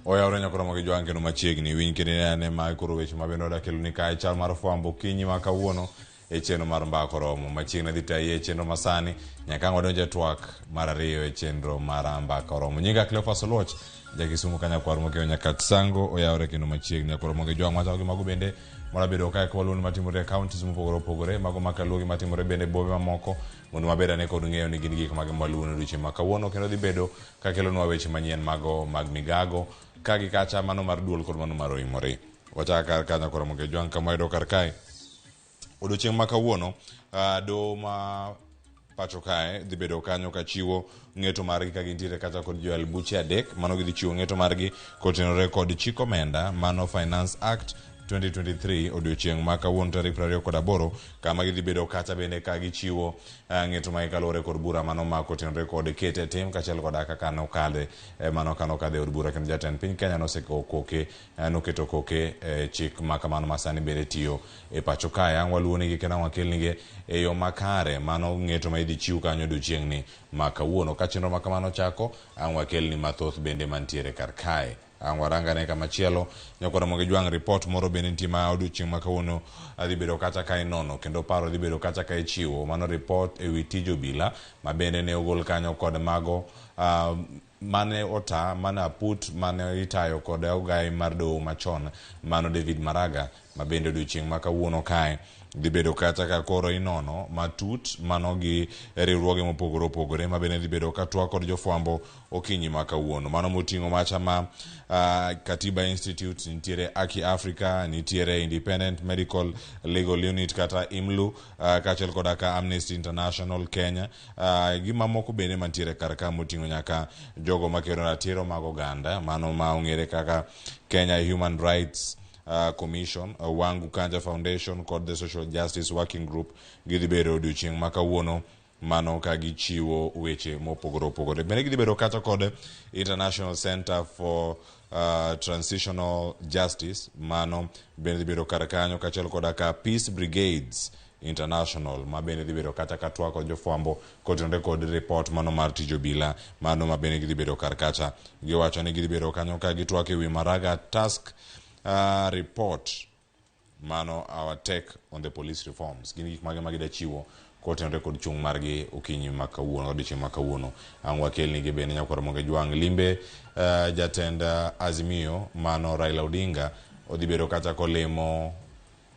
Oyawre nyakoromo gi jwang' kendo machiegni winj kendo ine ane ma koro weche ma bende wadwa keloni kae chal mar fwambo okinyi ma kawuono e chenro mar mbaka oromo machiegni adhi tayi e chenro masani nyaka ang' wadonj e twak mar ariyo e chenro mar mbaka oromo. Nyinga Cleophas Oluoch jakisumu ka nyakwar mokeyo nyakach sango oyawre kendo machiegni nyakoromo gi jwang' wachako gi mago bende mora bedo kae ka waluwo ni matimore e counties mopogore opogore mago ma kaluwo gi matimore bende e bombe mamoko mondo wabed ane kod ng'eyo ni gin gik mage mwaluwo ne odiochieng' ma kawuono kendo dhi bedo kakelonwa weche manyien mago mag migago ka gi kacha mano mar duol kod mano mar oimore. Wachak kar kanyo koro mondo jwang' kama wayudo kar kae. Odiochieng' ma kawuono uh, doho ma pacho kae dhi bedo kanyo ka chiwo ng'eto margi ka gintiere kacha kod joyal buche adek mano gidhi chiwo ng'eto margi kotenore kod chik omenda mano Finance Act 2023 odiochieng' ma kawuono tarik 28 kama gidhi bedo kacha bende ka gichiwo uh, ng'eto magi kaluwore kod bura mano ma kotenore kod kete tim kaachiel koda kaka nokadhe eh, mano ka nokadhe e od bura kendo jatend piny Kenya noseko koke eh, noketo koke eh, chik ma kamano ma sani bende tiyo e pacho kae. Ang' waluwonigi kendo ang' wakelnigi e yo makare mano ng'eto ma idhi chiw kanyo odiochieng'ni ma kawuono. Ka chenro ma kamano chako, ang' wakelni mathoth bende mantiere kar kae. Ang' warangane kamachielo, nyaka Ramogi Jwang' report moro bende nitie ma odiochieng' ma kawuono dhi bedo kacha ka inono kendo paro dhi bedo kacha ka ichiwo. Mano report e wi tij obila ma bende ne ogol kanyo kod mago uh, mane ota mane aput mane itayo kod ogai mar doho machon mano David Maraga ma bende odiochieng' ma kawuono kae dhi bedo kacha ka koro inono matut mano gi riwruoge mopogore opogore ma bende dhi bedo ka twak kod jofwambo okinyi ma kawuono. Mano moting'o macha ma uh, Katiba Institute, nitiere Aki Africa, nitiere Independent Medical Legal Unit kata IMLU, uh, kaachiel koda ka Amnesty International Kenya, uh, gi mamoko bende mantiere kar ka moting'o nyaka jogo makedo ratiro mag oganda, mano ma ong'ere kaka Kenya Human Rights uh, Commission, uh, Wangu Kanja Foundation kod the Social Justice Working Group gidhi bedo odiochieng' ma kawuono mano ka gichiwo weche mopogore opogore. Bende gidhi bedo kata kod International Center for uh, Transitional Justice, mano bende dhi bedo kar kanyo kaachiel koda ka Peace Brigades International ma bende dhi bedo kata ka twak kod jofwambo kotenore kod report mano mar tij obila mano ma bende gidhi bedo kar kacha. Giwacho ni gidhi bedo kanyo ka gitwak e wi Maraga Task uh, report mano our take on the police reforms. Gin gik mage ma gida chiwo kotenore kod chung' margi okinyi ma kawuono odiochieng' ma kawuono. Ang' wakelnigi bende nyakwar Ramogi Jwang' limbe uh, jatend uh, Azimio mano Raila Odinga odhi bedo kacha kolimo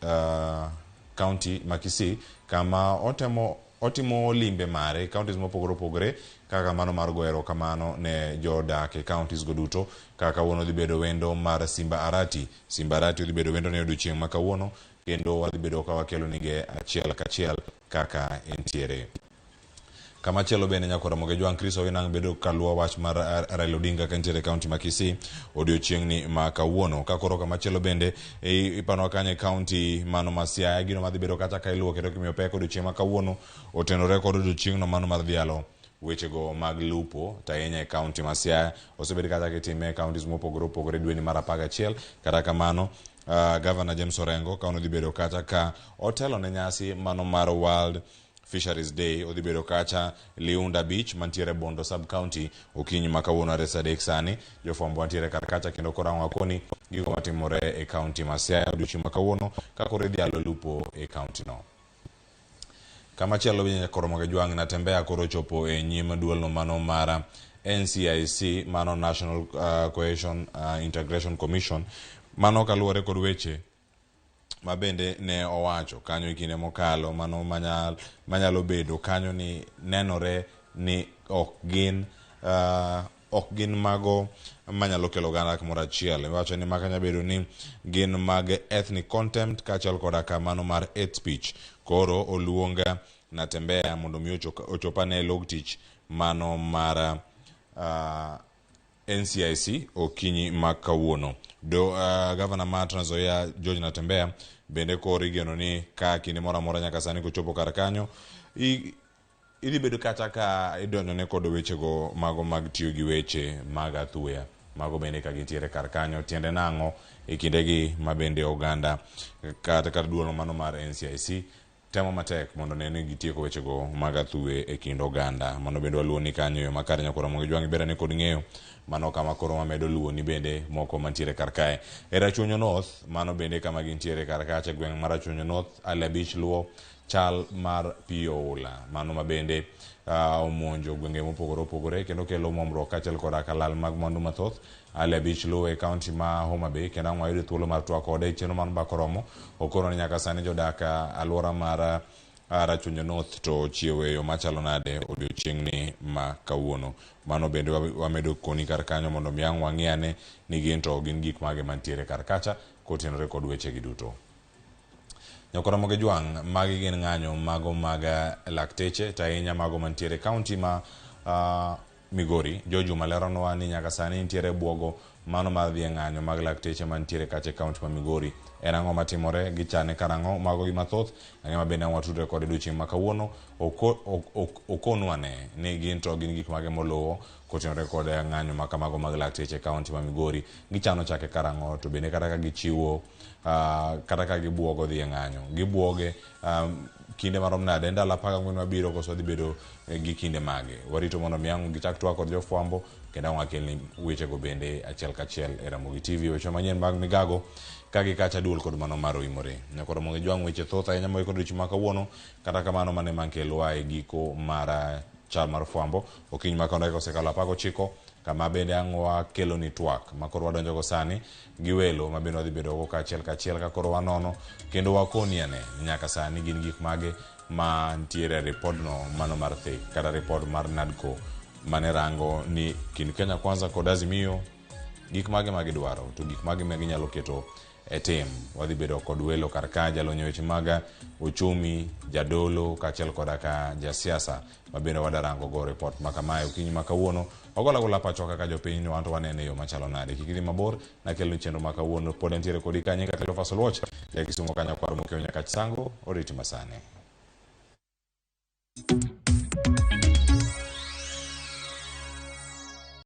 uh, county ma Kisii kama otemo otimo limbe mare counties mopogore opogore kaka mano mar goyo erokamano ne jodak e counties go duto kaka kawuono dhi bedo wendo mar Simba Arati. Simba Arati odhi bedo wendo ne odiochieng' ma kawuono kendo wadhi bedo ka wakelo nige achiel kachiel kaka entiere. Kamachielo bende nyakwar Ramogi Jwang' Chris Owinang' bedo kaluwo wach mar Raila Odinga ka nitiere e kaunti ma Kisii odiochieng'ni ma kawuono. Ka koro kamachielo bende ipanwa kanyo e kaunti mano ma Siaya gino madhi bedo kacha ka iluwo kendo kimiyo pek odiochieng' ma kawuono otenore kod odiochieng'no mano mar dhialo wechego mag lupo to ahinya e kaunti ma Siaya osebed kata kitime e counties mopogore opogore dweni mar 11 kata kamano uh, Governor James Orengo ka odhi bedo kacha ka otelo ne nyasi mano mar World Fisheries Day odhi bedo kacha Liunda Beach mantiere Bondo Sub County okinyi ma kawuono are saa adek sani. Jofwambo wantiere kar kacha kendo koro ang' wakoni gigo matimore e kaunti ma Siaya odiochieng' ma kawuono ka koro idhialo lupo e kaunti no. Kamachielo bende koro Jwang' Natembeya koro ochopo e nyim duolno mano mar NCIC mano National uh, Cohesion uh, Integration Commission mano kaluwore kod weche ma bende ne owacho kanyo e kinde mokalo mano manyal, manyalo bedo kanyo ni nenore ni ok gin uh, ok gin mago manyalo kelo oganda kamoro achiel. Iwacho ni maka nyalo bedo ni gin mag ethnic contempt kaachiel koda ka mano mar hate speech. Koro oluong Natembeya mondo mi ochop ane e log tich mano mar uh, NCIC okinyi ma kawuono. Do, uh, gavana ma Trans Nzoia George Natembeya bende koro igeno ni ka kinde moro amora nyaka sani kochopo kar kanyo idhi bedo kata ka idonjone kod wechego mago mag tiyo gi weche mag athuya mago bende ka gintiere kar kanyo tiende nang'o e kindegi ma bende oganda kata kar duol mano mar NCIC temo matek mondo ne ni gitieko wechego mag athuwe e kind oganda. Mano bende waluwo ni kanyo yo makare nyakoro Ramogi Jwang' berane kod ng'eyo mano kama koro wamedo luwo ni bende moko mantiere kar kae. E Rachuonyo North, mano bende kama gintiere kar kacha e gweng' mar Rachuonyo North, Ali Abich luwo chal mar pi oula mano ma bende omonjo gwenge mopogore opogore kendo kelo muomruok kaachiel koda ka lal mag mwandu mathoth. Ali Abich luwo e kaunti ma Homa Bay kendo ang' wayudo thuolo mar twak kode e chenro mar Mbaka Oromo. Okono ni nyaka sani jodak alwora mar Rachuonyo North to ochiewo e yo machalo nade odiochieng'ni ma kawuono. Mano bende wamedo koni kar kanyo mondo mi ang' wang'i ane ni gin to gin gik mage mantiere kar kacha kotenore kod wechegi duto. Nyakor Ramogi Jwang', magi gin ng'anyo mago mag lakteche to ahinya mago mantiere e kaunti ma Migori. George Juma leronwa ni nyaka sani nitiere buogo mano mar dhi e ng'anyo mag lakteche mantiere kacha e kaunti ma Migori. En ang'o matimore, gichane karang'o, mago gi mathoth, ang'e ma bende ang' watudre kode odiochieng' ma kawuono, okonwa ne ni gin to gin gik mage moluwo kotenore kod ng'anyo ma kamago mag lakteche e kaunti ma Migori. Gichano chake karang'o, to bende kata ka gichiwo kata ka gibuogo dhi e ng'anyo, gibuoge kinde marom nade, en ndalo 14 mabiro koso dhi bedo gi kinde mage. Warito mondo mi ang' gichak twak kod jofwambo kendo ang' wakelni wechego bende achiel kachiel e Ramogi TV. Weche manyien mag migago ka gi kacha duol kod mano mar Oimore. Nyakor Ramogi Jwang' weche thoth ahinya moiko odiochieng' ma kawuono, kata kamano mane mankelwa e giko mar chal mar fwambo. Okinyi ma kawuono dakika osekalo 19, kama bende ang' wakeloni twak ma koro wadonjogo sani gi welo ma bende wadhi bedo go kaachiel kachiel ka koro wanono kendo wakoni ane ni nyaka sani gin gik mage ma ntiere e ripodno mano mar thek kata ripod mar NADCO mane rango ni kind Kenya Kwanza kod Azimio gik mage ma gidwaro to gik mage ma ginyalo keto e tim. Wadhi bedo kod welo kar ka, jalony e weche mag uchumi, jadolo kaachiel koda ka jasiasa ma bende wadarango go ripot ma kamae okinyi ma kawuono. Wagola gola pachwa kaka jopiny ni wanto wanene e yo machalo nade. Kik idhi mabor, nakeloni chenro ma kawuono pod entiere kodi ka nyinga Cleophas Oluoch, ja Kisumo ka nyakwar Mokeo Nyakach Sango, oriti masani.